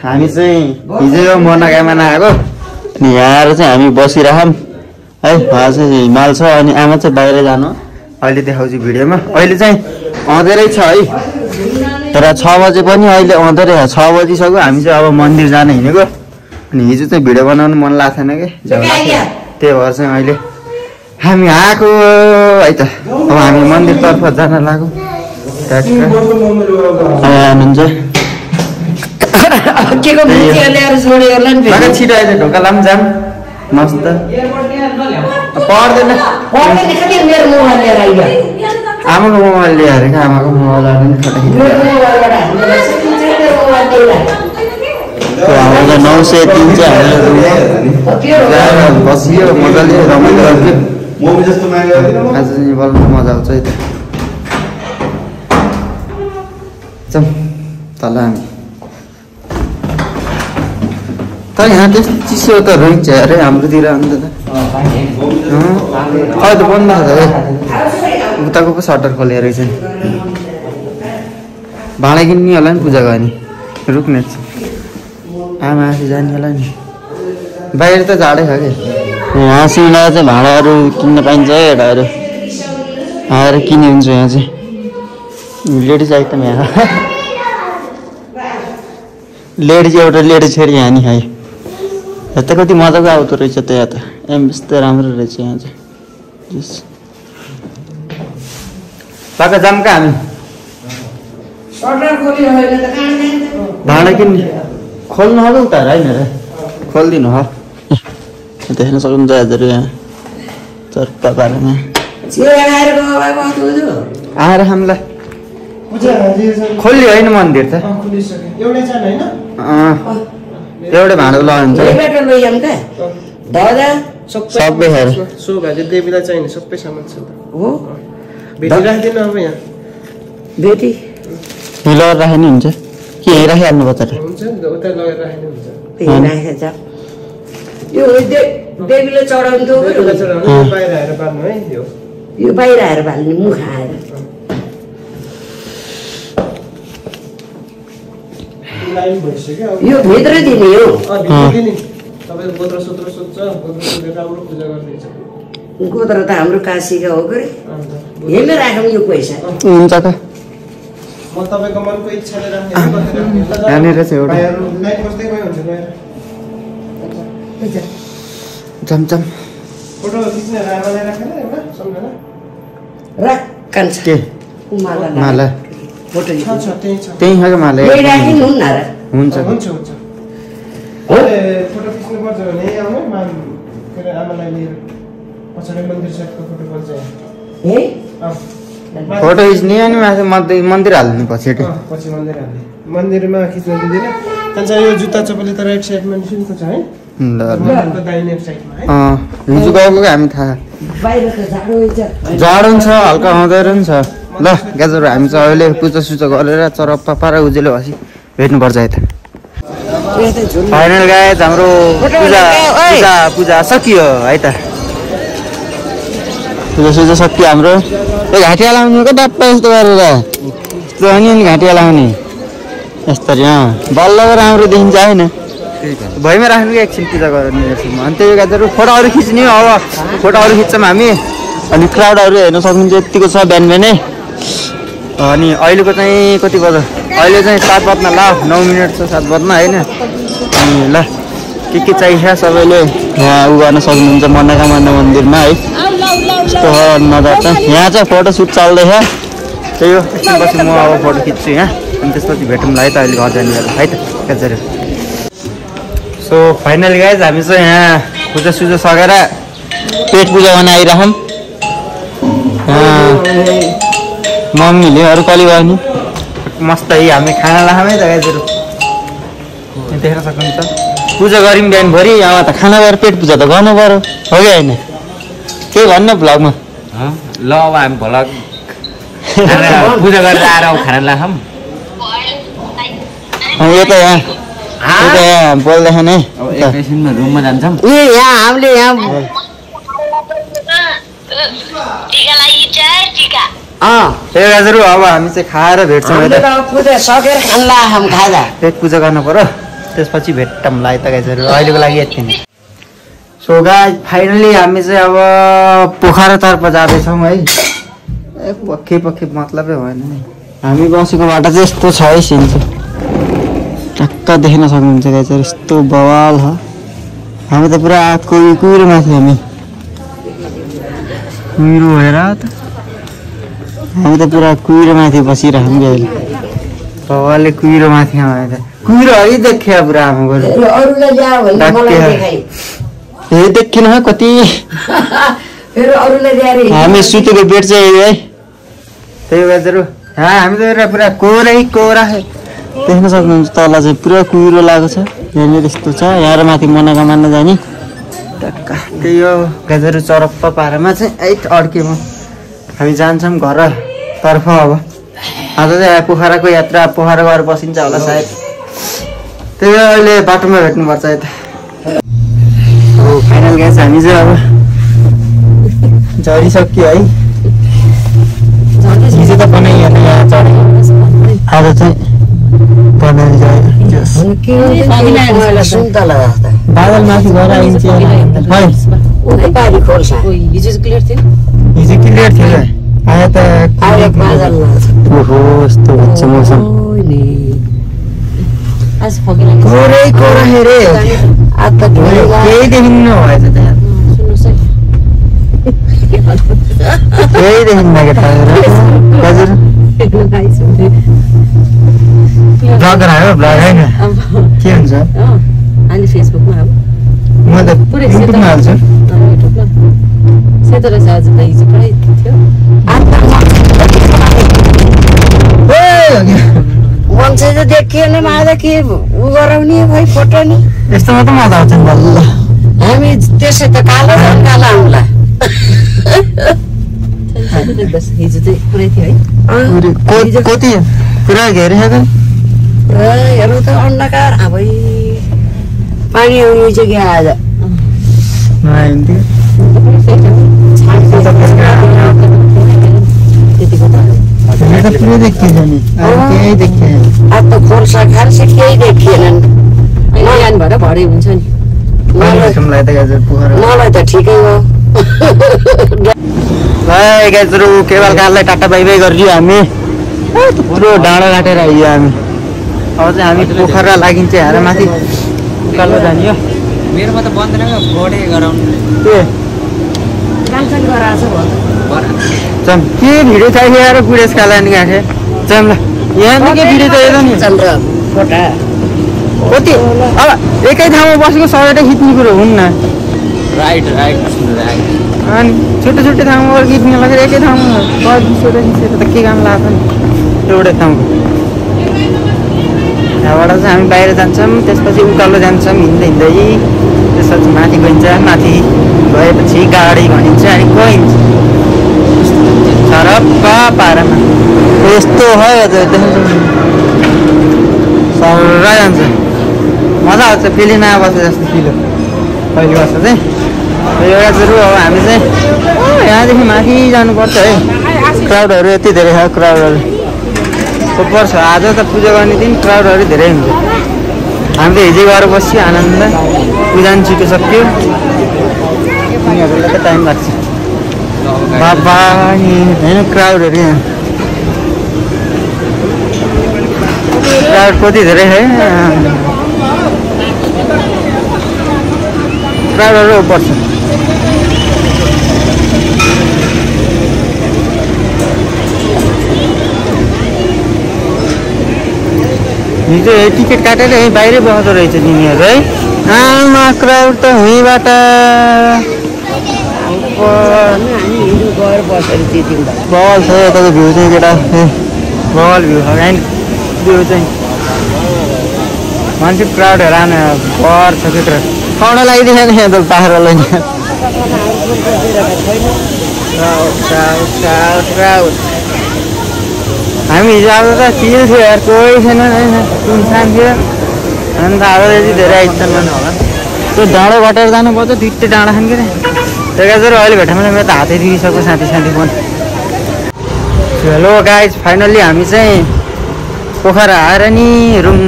हामी चाहिँ हिजो मनोकामना आएको अनि यहाँ आएर चाहिँ हामी बसिरहौँ है। उहाँ चाहिँ हिमाल छ अनि आमा चाहिँ बाहिर जानु अहिले देखाउँछु भिडियोमा। अहिले चाहिँ अँधेरै छ है, तर 6 बजे पनि अहिले अँधेरै 6 बजिसक्यो। हामी चाहिँ अब मन्दिर जान हिँडेको अनि हिजो चाहिँ भिडियो बनाउनु मन लाग्थेन कि, त्यही भएर चाहिँ अहिले हामी आएको है त। अब हामी मन्दिरतर्फ जान लाग्यो। हुनुहुन्छ छिटो आइज ढोका लाम जाम मस्त पर्दैन। आमाको मोबाइल ल्याएर क्या, आमाको मोबाइल हाम्रो 903 चाहिँ हाम्रो बसियो मजाले रमाइलो गर्थ्यो। आज चाहिँ बोल्नु मजा आउँछ है त। जाउँ तल हामी। तर यहाँ त्यस्तो चिसो त रहन्छ अरे हाम्रोतिर अन्त त अहिले त बन्द छ है। उताको पो सटर खोलेर रहेछ नि। भाँडा किन्ने होला नि पूजा गर्ने रुक्ने आमा आफै जाने होला नि। बाहिर त जाडै छ कि यहाँ सिउँदा चाहिँ भाँडाहरू किन्न पाइन्छ है। एउटाहरू आएर किने हुन्छ यहाँ चाहिँ लेडिज आइटम यहाँ। लेडिज एउटा लेडिज छोरी यहाँ नि है। यता कति मजाको आउँदो रहेछ त यहाँ त। एमबिस त राम्रो रहेछ यहाँ चाहिँ। पाका जाम कहाँ हामी भाँडा किन्ने खोल्नु होला उता होइन र खोलिदिनु हो। देख्न सक्नुहुन्छ हजुर यहाँ चर्पा पारेमा आएर हामीलाई खोल्यो होइन मन्दिर त एउटै भाँडो लगाइन्छ सबै देवीलाई चाहिने सबै सामान छ हो। बेटी राखिदिनु अब यहाँ बेटी लगाएर राख्नु हुन्छ कि यहीँ राखिहाल्नु पर्छ हुन्छ उता लगेर राख्नु हुन्छ। यो देवीले चढाउनु बाहिर आएर बाल्नु है। यो बाहिर आएर बाल्ने मुख आएर यो भित्र दिने हो। तपाईँको गोत्र सूत्र सोध्छ, गोत्र सूत्र राम्रो पूजा गरिदिन्छ। गोत्र त हाम्रो काशीका हो गरे हेर्न राखौँ यो पैसा हुन्छ त। म तपाईँको मनको इच्छाले राख्ने यहाँनिर चाहिँ एउटा लाइट बस्दै गयो हुन्छ चमचम फोटो खिच्ने रामाले राखेर एउटा सम्झना राख कान्छ के माला फोटो छ त्यही छ त्यही खालको माला राखिनु हुन्न र हुन्छ हुन्छ हुन्छ। अहिले फोटो खिच्नु पर्छ भने आउनु के अरे आमालाई लिएर पछाडि मन्दिर साइडको फोटो पर्छ है। फोटो खिच्ने अनि माथि मन्दिर हाल्ने पछि पछि मन्दिर हाल्ने मन्दिरमा खिच्न दिँदैन। त्यहाँ यो जुत्ता चप्पल त राइट साइडमा निस्किएको छ है। दाहिने साइडमा है। हिजो गएको हामी थाहा बाहिर त जाडो हुन्छ जाडो छ हल्का अँधेरो पनि छ। ल गाजर हामी चाहिँ अहिले पूजा सुजा गरेर चरप्पा पारा उजेलो भएपछि भेट्नुपर्छ यता। फाइनल गाइज हाम्रो पूजा सकियो है त। पूजा सुजा सकियो हाम्रो। यो घाँटिया लाउने क्या डप्पा यस्तो गरेर यस्तो अनि घाँटिया लाउने यस्तरी बल्ल राम्रो देखिन्छ होइन। भैमा राख्नु कि एकछिन पूजा गर्ने अनि त्यही गाजरहरू फोटोहरू खिच्ने अब फोटोहरू खिच्छौँ हामी। अनि क्राउडहरू हेर्न सक्नुहुन्छ यतिको छ बिहान बिहानै। अनि अहिलेको चाहिँ कति बज्यो अहिले चाहिँ 7 बज्न ल 9 मिनट छ 7 बज्न होइन। अनि ल के चाहिन्छ सबैले यहाँ उ गर्न सक्नुहुन्छ मनोकामना मन्दिरमा है। यस्तो नजर छ यहाँ चाहिँ फोटो सुट चल्दैछ त्यही हो। एकछिनपछि म अब फोटो खिच्छु यहाँ अनि त्यसपछि भेटौँला है त अहिले घर जाने बेला है त गाजर। सो फाइनल गाइज हामी चाहिँ यहाँ पूजा सुजा सकेर पेट पूजा गर्न आइरहौँ। मम्मीले अरू कलि भयो नि मस्त है हामी खाना लाखौँ है त गाइजहरू देख्न सक्नुहुन्छ। पूजा गऱ्यौँ बिहानभरि अब त खाना गरेर पेट पूजा त गर्नु पऱ्यो हो कि होइन। के भन्नु भ्लगमा ल अब हामी भ्लग पूजा गरेर आएर खाना लाखौँ। यो त यहाँ बोल्दैछन् है एकैछिनमा रुममा जान्छौँ। ए यहाँ हामीले यहाँ ए गाजरहरू अब हामी चाहिँ खाएर भेट्छौँ है त। पूजा सकेर खाना खाजा पेट पूजा गर्नु पर्यो त्यसपछि भेट्टाउँलाई त गाइजहरू अहिलेको लागि यति नै। सो गाइज फाइनली हामी चाहिँ अब पोखरातर्फ जाँदैछौँ है। पक्कै मतलबै भएन नि हामी बसेको बाटो चाहिँ यस्तो छ है सिन चाहिँ टक्क देख्न सक्नुहुन्छ गाइजहरू यस्तो बवाल हो। हामी त पुरा कुहिरो माथि हामी कुहिरो भएर हामी त पुरा कुहिरो माथि बसिरहेको अहिले बवालले कुहिरो माथि हामी त कुहिरो है देखियो पुरा हाम्रो ए देखिन कति हामी सुतेको बेड चाहिँ है त्यही गाइजहरू हामी त पुरा कोरा देख्न सक्नुहुन्छ तल चाहिँ पुरा कुहिरो लागेको छ यहाँनिर यस्तो छ यहाँ र माथि मनाका मान्न जाने त्यही हो गाइजहरू चरप्प पारामा चाहिँ अड्केमा हामी जान्छौँ घरतर्फ। अब आज चाहिँ पोखराको यात्रा पोखरा गएर बसिन्छ होला सायद त्यही हो अहिले बाटोमा भेट्नुपर्छ यता। फाइनल ग्यास हामी चाहिँ अब झरिसक्यो है हिजो त बनाइहाल्यो यहाँ चढ्यो आज चाहिँ बादल माथि गएर आइन्छ हिजो क्लियर थियो आयो त ओहो यस्तो हुन्छ मौसम कोरै रे केही देखिन्न भएछ त्यहाँ केही देखिन्न केटा हजुर ब्लग आयो ब्लग होइन के हुन्छ अहिले फेसबुकमा अब म त युट्युबमा हाल्छु सेतो रहेछ आज त हिजो पुरै थियो मान्छे त देखिएन मादा के उ गराउने भाइ फोटो नि यस्तोमा त मजा आउँछ नि बल्ल हामी त्यसै त कालो कालो आउँला हिजो चाहिँ पुरै थियो है कति पुरा घेरिसक्यो हेर्नु त अन्धकार अब पानी आउने जग्गा आज पुरै देखिएन नि केही देखिएन अब त खोर्सा खार्सा केही देखिएनन् बिहान भएर भरे हुन्छ नि मलाई त ठिकै हो गाइजहरू केवल काललाई टाटा बाई बाई गरिदियो हामी पुरो डाँडा काटेर आइयो हामी अब चाहिँ हामी पोखरा लागिन्छ हेर माथि उकालो जाने हो मेरोमा त बन्दैन बढे गराउनु चम के भिडियो चाहियो यार बुढेस कालानी गाँठे चम ल यहाँ त के भिडियो चाहिएको नि चन्द्र फोटा कति अब एकै ठाउँमा बसेको सबैटा खिच्ने कुरो हुन्न राइट अनि छुट्टै ठाउँमा खिच्ने लगेर एकै ठाउँमा खिचेर त के काम लाग्छ नि एउटै ठाउँको यहाँबाट चाहिँ हामी बाहिर जान्छौँ त्यसपछि उकालो जान्छौँ हिँड्दै त्यसपछि माथि गइन्छ माथि गएपछि गाडी भनिन्छ अनि गइन्छ सरप्प पारामा यस्तो है सर्रा जान्छ मजा आउँछ फेरि नयाँ बसे जस्तो फिल हो कहिले बस्छ चाहिँ एउटा चाहिँ अब हामी चाहिँ यहाँदेखि माथि जानुपर्छ है क्राउडहरू यति धेरै छ क्राउडहरू पर्छ आज त पूजा गर्ने दिन क्राउडहरू धेरै हुन्छ हामी त हिजै गएर बस्यो आनन्द पूजा पनि छिटो सक्यो उनीहरूलाई त टाइम लाग्छ बाबा नि होइन क्राउडहरू यहाँ क्राउड कति धेरै है क्राउडहरू पर्छ हिजो टिकट काटेर यहीँ बाहिरै बस्दो रहेछ तिमीहरू है आमा क्राउड त यहीँबाट बल छ यताको भ्यू चाहिँ केटा बल भ्यू छ भ्यू चाहिँ मान्छे क्राउडहरू आने बर छ केटा खाउन लगाइदिएन नि यहाँ त बाख्रालाई हामी हिजो अब त चिल थियो यार कोही छैन सुनसान थियो अन्त अब यति धेरै आइच्छन् होला त्यो डाँडो घटेर जानुपर्छ दुइटै डाँडा खान के त्यही गाइजहरू अहिले भेटामा मेरो त हातै दिइसक्यो साथी पनि हेलो गाइज फाइनल्ली हामी चाहिँ पोखरा आएर नि रुम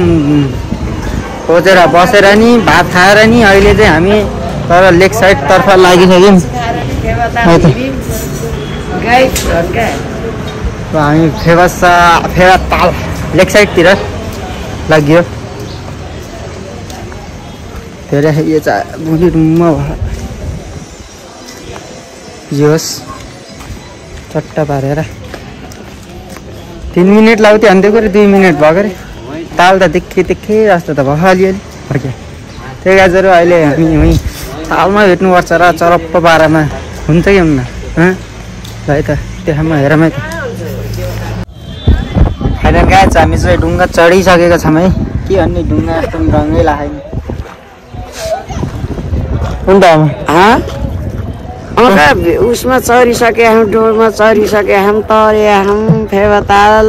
खोजेर बसेर नि भात खाएर नि अहिले चाहिँ हामी तर लेक साइडतर्फ लागिसक्यौँ। हामी फेवाताल लेक साइडतिर लाग्यो। धेरै यो चाहिँ भोलि रुममा जोस् चट्टा पारेर 3 मिनट लाग्थ्यो अन्त्य गरे 2 मिनट भएको अरे। ताल त देखे जस्तो त भयो अलिअलि फर्क्यो। त्यही गाजहरू अहिले हामी वहीँ तालमा भेट्नुपर्छ र चरप्प पारामा हुन्छ कि हुन्न है त त्यहाँमा हेरौँ है त। फाइनल गाइज हामी चाहिँ ढुङ्गा चढिसकेको छौँ है। के भन्ने ढुङ्गा जस्तो रङ्गै लाग्यो उसमा चढिसके हम डोरमा चढिसके हम तरे हम फेवाताल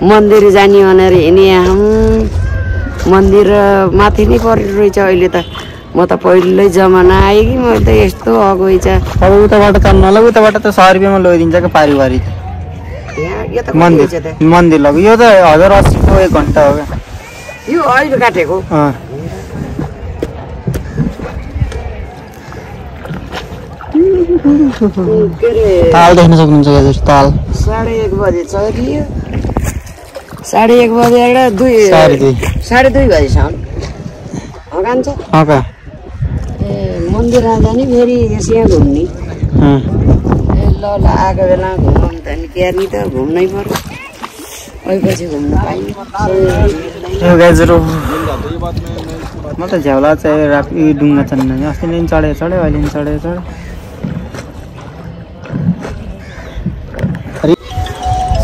मन्दिर जाने भनेर हिँडे हम मन्दिर माथि नै परिरहेछ अहिले त। म त पहिल्यै जमाना आएँ कि म त यस्तो अगुइ छ। अब उताबाट त नल उताबाट त 100 रुपियाँमा लगिदिन्छ क्या पारिवारि मन्दिर लग्यो। यो त 1080 को 1 घन्टा हो क्या। यो अहिले काटेको ताल देख्न सक्नुहुन्छ हजुर। ताल 1:30 बजे चढियो 1:30 बजेर 2:30 बजेसम्म हगान्छ। ए मन्दिर जाने फेरि यहाँ घुम्ने ल आएको बेला घुमौँ त नि क्यारी त घुम्नै पर्यो। अहिले घुम्नु पाइने गाजरो म त झ्याउला चाहिँ राति डुङ्गा चढ्न अस्ति नै चढ्यो अहिले नि चढ्यो।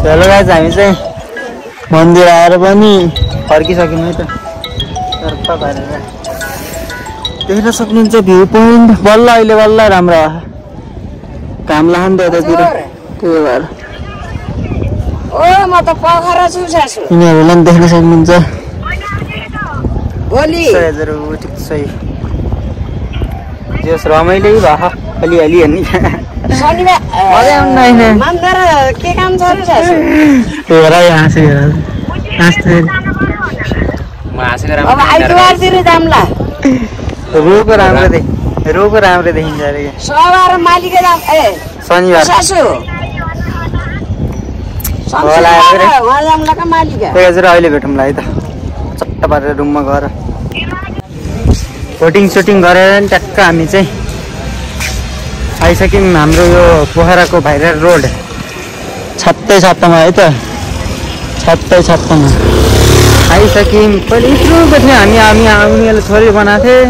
हेलो गाइज हामी चाहिँ मन्दिर आएर पनि फर्किसक्यौँ है त। देख्न सक्नुहुन्छ भ्यू पोइन्ट बल्ल अहिले बल्ल राम्रो घाम लाग्यो नि त यतातिर त्यही भएर म त पोखरा छु सासु। यिनीहरूलाई पनि देख्न सक्नुहुन्छ। भोलि ठिक छ जस रमाइलो भयो अलिअलि हेर्ने शनिबार मान्दार के काम छ र सासु? अब आइतबारतिर जाम्ला। रोको राम्रो देखिन्छ अरे। सोमबार मालिकै जाम शनिबार सासु अहिले भेटौँला है त चट्टा पारेर रुममा गएर भोटिङ गरेर नि ट्याक्क हामी चाहिँ आइसक्यौँ हाम्रो यो पोखराको भाइरल रोड छत्तैमा है त। छत्तैमा आइसक्यौँ। पहिले यत्रो बस्ने हामी आउनेले थोरै बनाएको थिएँ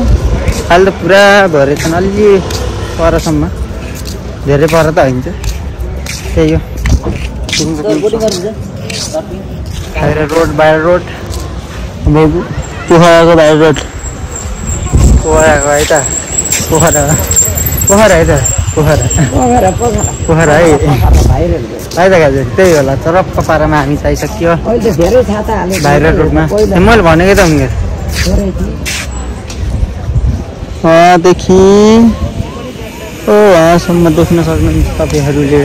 अहिले त पुरा भरेछन् अलि परसम्म धेरै पर त होइन त्यही हो। भाइरल रोड पोखराको भाइरल रोड पोखराको है त पोखरा है त पोखरा है त गाजु त्यही होला चरप्प पारामा हामी चाहिसक्यो भाइरल रोडमा। मैले भनेको त उनीहरू देखि वहाँसम्म देख्न सक्नुहुन्छ तपाईँहरूले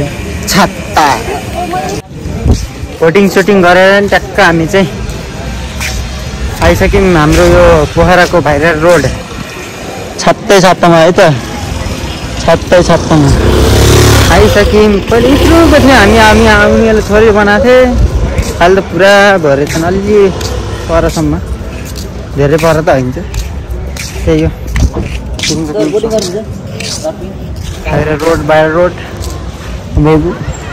छत्ता। भोटिङ गरेर नि ट्याक्क हामी चाहिँ आइसक्यौँ हाम्रो यो पोखराको भाइरल रोड छत्तैमा है त। छत्तैमा आइसक्यौँ। पहिले यत्रो बस्ने हामी आउनेले थोरै बनाएको थिएँ अहिले त पुरा भरेछन् अलि परसम्म धेरै पर त होइन त्यही हो। भाइरल रोड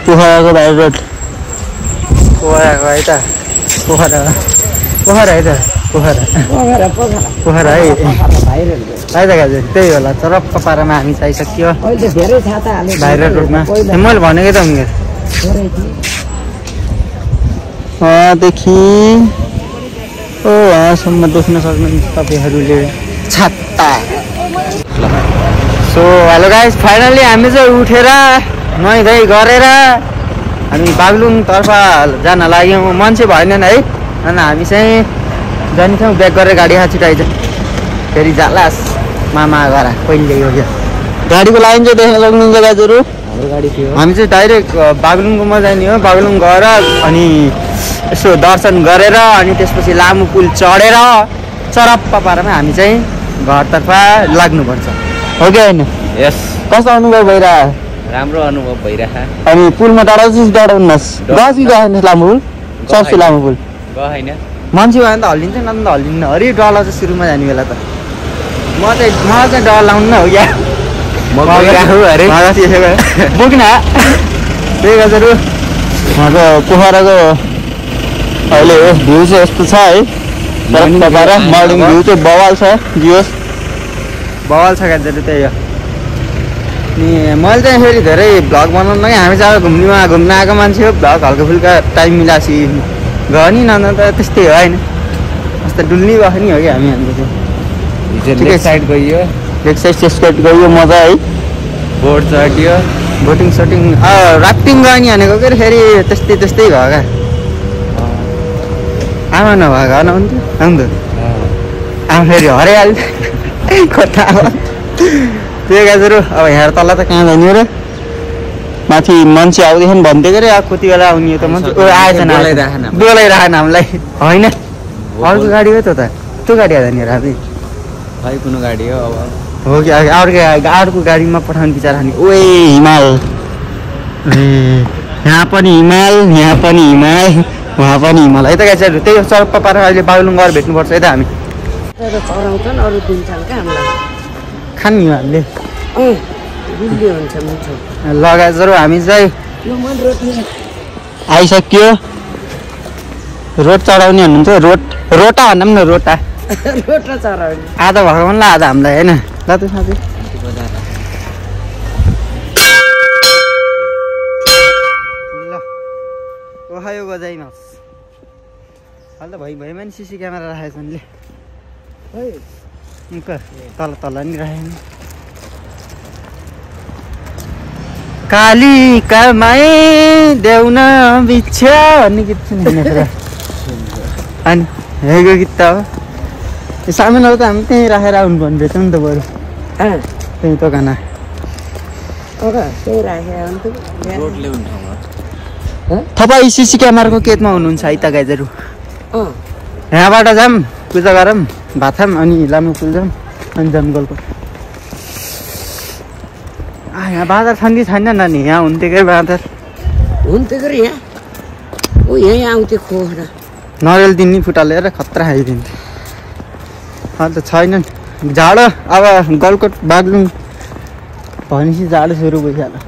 पोखराको भाइरल रोड पोखराको है त पोखरा है त पोखरा है त गाजु त्यही होला चरप्प पारामा हामी चाहिसक्यो भाइरल रोडमा। मैले भनेको त उनीहरू देखि वहाँसम्म देख्न सक्नुहुन्छ तपाईँहरूले छत्ता। सो हेलो गाइस फाइनली हामी चाहिँ उठेर नुहाइधुवाइ गरेर हामी बागलुङतर्फ जान लाग्यौँ। मान्छे भएन है अनि हामी चाहिँ जान्छौँ ब्याक गरेर गाडी छिटाइन्छ फेरि जालास मामा घर पहिले हो क्या गाडीको लाइन चाहिँ देख्न सक्नुहुन्छ गाजुहरू। हाम्रो गाडी थियो हामी चाहिँ डाइरेक्ट बागलुङकोमा जाने हो। बागलुङ गएर अनि यसो दर्शन गरेर अनि त्यसपछि लामो पुल चढेर चरप्प पारामा हामी चाहिँ घरतर्फ लाग्नुपर्छ हो कि होइन यस कस्तो अनुभव भइरह राम्रो अनुभव भइरहेको अनि पुलमा डाँडाउँछ डाँडाउनुहोस् गएछ कि गएन लामो पुल सबसे लामो पुल गएन मान्छे भयो भने त हल्लिन्छ न त हल्लिन्न अरे डर लाग्छ सुरुमा जाने बेला त मलाई चाहिँ डर लाग्नु हो क्या बोकिन त्यही गजहरू उहाँको पोखराको अहिले भ्यू चाहिँ यस्तो छ है मर्निङ भ्यू चाहिँ बवाल छ जियोस् बवाल छ गाजहरू त्यही हो अनि मैले चाहिँ फेरि धेरै भ्लग बनाउनु कि हामी चाहिँ अब घुम्न आएको मान्छे हो भ्लग हल्का फुल्का टाइम मिलासी गयो नि न त त्यस्तै हो होइन अस्ति डुल्ने भएको नि हो कि हामीहरूको चाहिँ लेफ्ट साइड गइयो लेग साइड चेस्टकट गयो मजा है बोट चढ्यो बोटिङ सोटिङ राफ्टिङ गयो नि भनेको के फेरि त्यस्तै भयो क्या आमा नभएको नहुन्थ्यो आउँदो आमा फेरि हराइहाल्थ्यो कता अब त्यही गाजहरू अब यहाँ तल त कहाँ जाने र माथि मान्छे आउँदैछन् भन्दै गरे कति बेला आउने त मान्छे आएछ बोलाइराखेन हामीलाई होइन अर्को गाडी हो त त्यो गाडी आयो नि राति खै कुनै गाडी हो अब हो कि अर्को गाडीमा पठाउने विचार खाने ओए हिमाल यहाँ पनि हिमाल उहाँ पनि हिमाल है त गाइजहरू त्यही चरप्प पारेर अहिले बागलुङ गएर भेट्नुपर्छ है त हामी चराउँछन् अरू दिन्छन् क्या हामीलाई खाने हिमालले गुलियो हुन्छ मिठो लगाइजहरू हामी चाहिँ आइसक्यो रोड चढाउने भन्नुहुन्छ रोटा भन्दा पनि न रोटा रोटा चराउने आधा भएको पनि ल आधा हामीलाई होइन ल त साथी ल ओहायो गजाइमास अहिले त भइमा नि सिसी क्यामेरा राखेको छन् ले तल नि राखेन काली कामाए देउन बिच्छा भन्ने गीत सुनिदिने अनि हेगो गीत त हो त्यो सामानहरू त हामी त्यहीँ राखेर आउनु पर्ने रहेछ नि त बरु त्यहीँ दोकाना तपाईँ सिसी क्यामेराको केतमा हुनुहुन्छ है त गाइजहरू यहाँबाट जाऊँ पूजा गरौँ भात खाऊँ अनि लामो पुल जाऊँ अनि जाऊँ गलको यहाँ बाँदर छन् कि छैन नानी यहाँ हुन्थ्यो कि बाँदर हुन्थ्यो कि यहाँ ओ यहीँ आउँथ्यो खोरा नरिवल दिने फुटालेर खतरा खाइदिन्थ्यो अन्त छैनन् जाडो अब गलकोट बागलुङ भनेपछि जाडो सुरु भइहाल्यो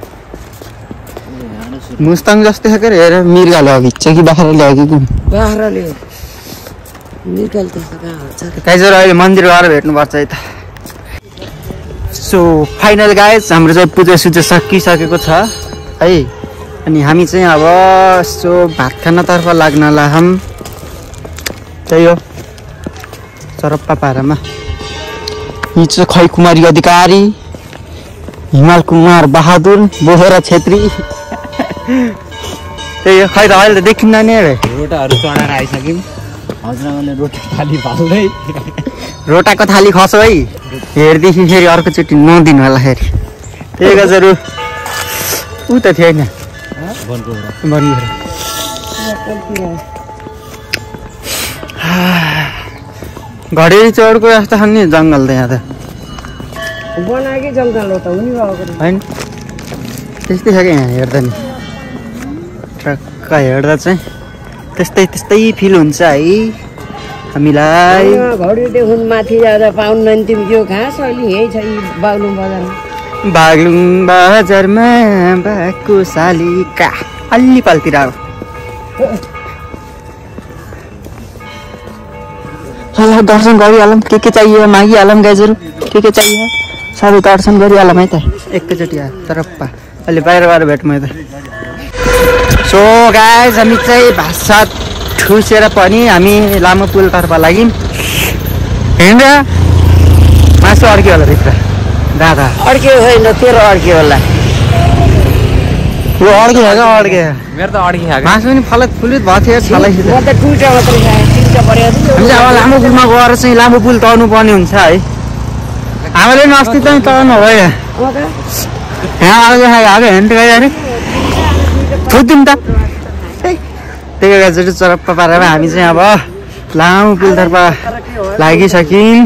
मुस्ताङ जस्तै छ के हेर मिर्गाले अघिच्छ कि बाख्राले अघि बाख्राले मिर्गाले त्यस्तो कहाँ हुन्छ गाइजहरू अहिले मन्दिर गएर भेट्नुपर्छ है त सो फाइनल गाइज हाम्रो चाहिँ पूजा सुजा सकिसकेको छ है अनि हामी चाहिँ अब यसो भात खानातर्फ लाग्न लाहौँ त्यही हो चरप्पा पारामा यी चाहिँ खै कुमारी अधिकारी हिमाल कुमार बहादुर बोहरा छेत्री त्यही हो खै त अहिले त देखिन्न नि रोटाहरू चढाएर आइसक्यौँ हजुरआमाले रोटी थाली फाल्दै रोटाको थाली खस है हेरदेखि फेरि अर्कोचोटि नदिनु होला फेरि त्यही गजहरू ऊ त थिएन घडेरी चौडको जस्तो छ नि जङ्गल त यहाँ त बनाएकै जङ्गल हो त हुने भएको होइन त्यस्तै छ क्या यहाँ हेर्दा नि ट्रक्क हेर्दा चाहिँ त्यस्तै फिल हुन्छ है हामीलाई घडीदेखि माथि जाँदा पाउनु तिमी यो घाँस अहिले यही छ बागलुङ बजारमा बागलुङ बजारमा बाघको शालिका अलि पालतिर अब दर्शन गरिहालौँ के चाहियो मागिहालौँ गाइजहरू के चाहियो सबै दर्शन गरिहालौँ है त एकैचोटि तरप्पा अहिले बाहिर भेटौँ है त सो गाइज हामी चाहिँ भातसात ठुसेर पनि हामी लामो पुलतर्फ लाग्यौँ हिँड्दा मासु अड्क्यो होला भित्र दादा अड्क्यो होइन तेरो अड्क्यो होला यो अड्क्यो क्या अड्क्यो मेरो त अड्किहाल्यो मासु पनि फलत फुलित भएको थियो छलाइसित म त टुइटा मात्रै खाएँ तिनवटा पऱ्यो हामी चाहिँ अब लामो पुलमा गएर चाहिँ लामो पुल तर्नु पर्ने हुन्छ है हामीले पनि अस्ति चाहिँ तर्नु हो यहाँ आगे हेर्नु गइहाल्यो थुदिउँ त त्यही गाजहरू चरप्प पारेर हामी चाहिँ अब लामो पुलतर्फ लागिसकिन्।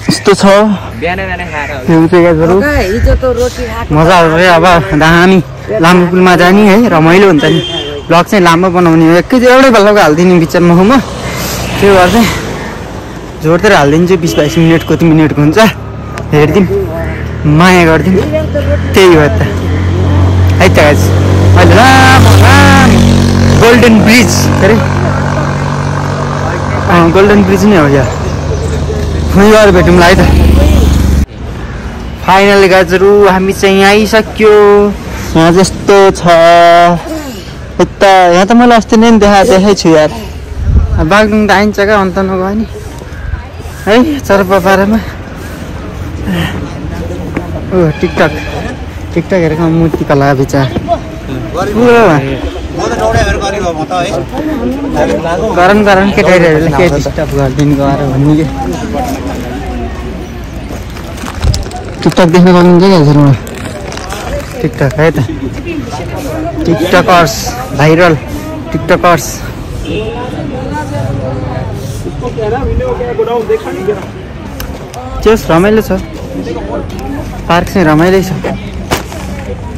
यस्तो छ बिहानै बिहानै खाएर गाइजहरु। हिजो त रोटी खाएको मजा आउँछ है। अब दामी लामो पुलमा जाने है, रमाइलो हुन्छ नि। ब्लग चाहिँ लामो बनाउने हो, एकैचोटि एउटै बल्लको हालिदिने बिचमा हो म। त्यो भएर चाहिँ जोडेर हालिदिन्छु। 20-22 मिनट कति मिनटको हुन्छ हेरिदिउँ, माया गरिदिउँ। त्यही हो त है त गाइज। अहिले लामो लामो गोल्डन ब्रिज अरे गोल्डन ब्रिज नै हो यहाँ। गएर भेटौँला है त। फाइनल गाइजहरु हामी चाहिँ यहाँ आइसक्यो। यहाँ जस्तो छ यता। यहाँ त मलाई अस्ति नै देखाएको छु यार। बागलुङ त आइन्छ क्या अन्त नगयो नि है चरपापारामा। ओ टिकटक हेरेको मूर्ति कला बिचा गरम केटाकेटीहरूले के डिस्टर्ब गरिदिनु गएर भन्ने कि टिकटक देख्न पाउनुहुन्छ क्या हजुरमा। टिकटक है त, टिकटकर्स भाइरल टिकटकर्स। त्यो रमाइलो छ, पार्क चाहिँ रमाइलो छ।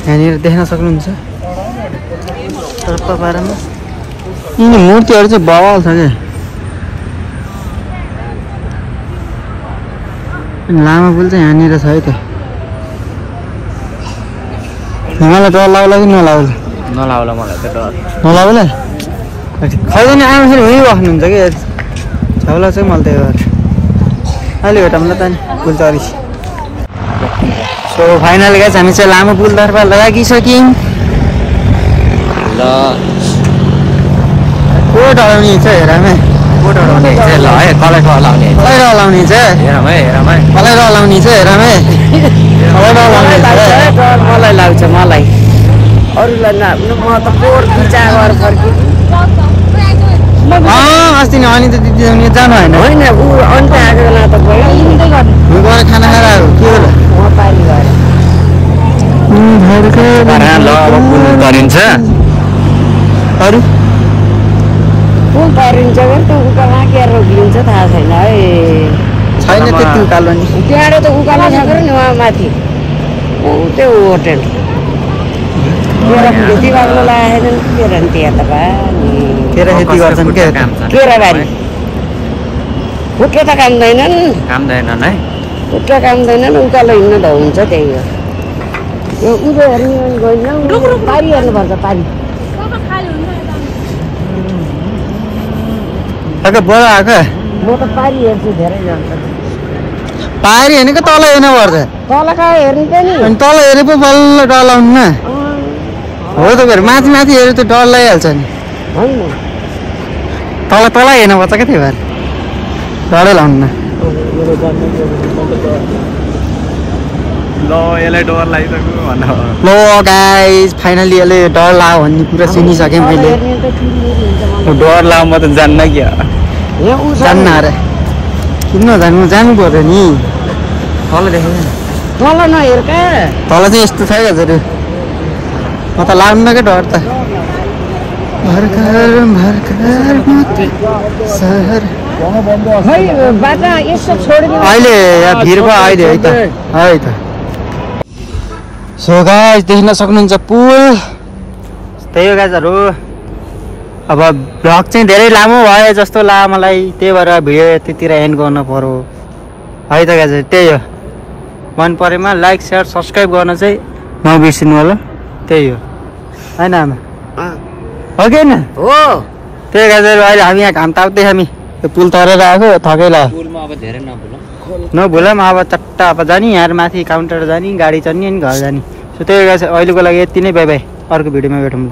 यहाँनिर देख्न सक्नुहुन्छ पारामा यिनी मूर्तिहरू चाहिँ बवाल छ क्या। लामो पुल चाहिँ यहाँनिर छ है त। मलाई डर लाग्ला कि नलाग्ला? नलाउला मलाई त डर। नलाग्ला खैदैन आमा फेरि उहीँ बस्नुहुन्छ कि छाउला चाहिँ मलाई त्यही भएर अहिले भेटौँला त नि पुल चरी। सो फाइनल गाइस हामी चाहिँ लामो पुलतर्फ लागिसक्यौँ। ल को डराउने छ हेरामै, को डराउने चाहिँ ल है कसलाई डराउने कसलाई डराउने छ हेरौँ है कसलाई डराउने छ हेरामै। मलाई लाग्छ मलाई अरूलाई म त पोहोर विचार गरेर फर्केँ। अस्ति नि अनि त दिदी जानु होइन होइन ऊ अन्त आएको बेला त गयो गएर खाना खाएर आयो के हो म पारी गएर ल अब पुल तरिन्छ। अरू पुल तरिन्छ भने त उकालो के रोकिन्छ थाहा छैन है। छैन त्यति उकालो नि। त्यहाँबाट त उकालो छ नि उहाँ माथि त्यो होटेल खेती गर्नु लागेको के रहन्छ त्यहाँ त केरा खेती गर्छन् के केराबारी खुट्टा त काम्दैनन् है खुट्टा काम्दैनन् उकालो हिँड्नु त हुन्छ त्यही हो। यो उँधो हेर्नु गएन पारी हेर्नुपर्छ पारी। बडा आएको म त पारी हेर्छु धेरै जान्छ पारी हेर्नेको तल हेर्नु पर्छ। तल कहाँ हेर्नु त नि अनि तल हेरे पो बल्ल डर लाउनु न हो त फेरि माथि हेऱ्यो त डर लागिहाल्छ नि। होइन तल हेर्नु पर्छ क्या त्यही भएर डरै लाउनु न। ल यसलाई डर लागिसक्यो भन्न। ल गाइस फाइनली यसले डर लाग्यो भन्ने कुरा सुनिसकेँ मैले। डर लाग्यो म त जान्न क्या जान्न अरे किन जानु पर्यो नि। तल देखेको तल नहेर कहाँ तल चाहिँ यस्तो छ क्या हजुर। म त लाग्नु क्या डर त। खै बाटा यसो छोडिदिनु अहिले भिड भयो अहिले है त। सो गाइस देख्न सक्नुहुन्छ पुल त्यही हो गाइजहरू। अब भ्लग चाहिँ धेरै लामो भयो जस्तो लाग्यो मलाई, त्यही भएर भिडियो यतितिर एन्ड गर्न पर्यो है त गाइज। त्यही हो, मन परेमा लाइक सेयर सब्सक्राइब गर्न चाहिँ नबिर्सिनु होला। त्यही हो होइन आमा हो कि होइन हो। त्यही गाइजहरू अहिले हामी यहाँ घाम ताप्दै हामी यो पुल तरेर आएको थकै लाग्यो। पुलमा अब धेरै नभुलौँ अब चट्टा अब जाने यहाँ माथि काउन्टर जाने गाडी चढ्ने अनि घर जाने। सो त्यही गाइज अहिलेको लागि यति नै बाई बाई। अर्को भिडियोमा भेटौँ ल।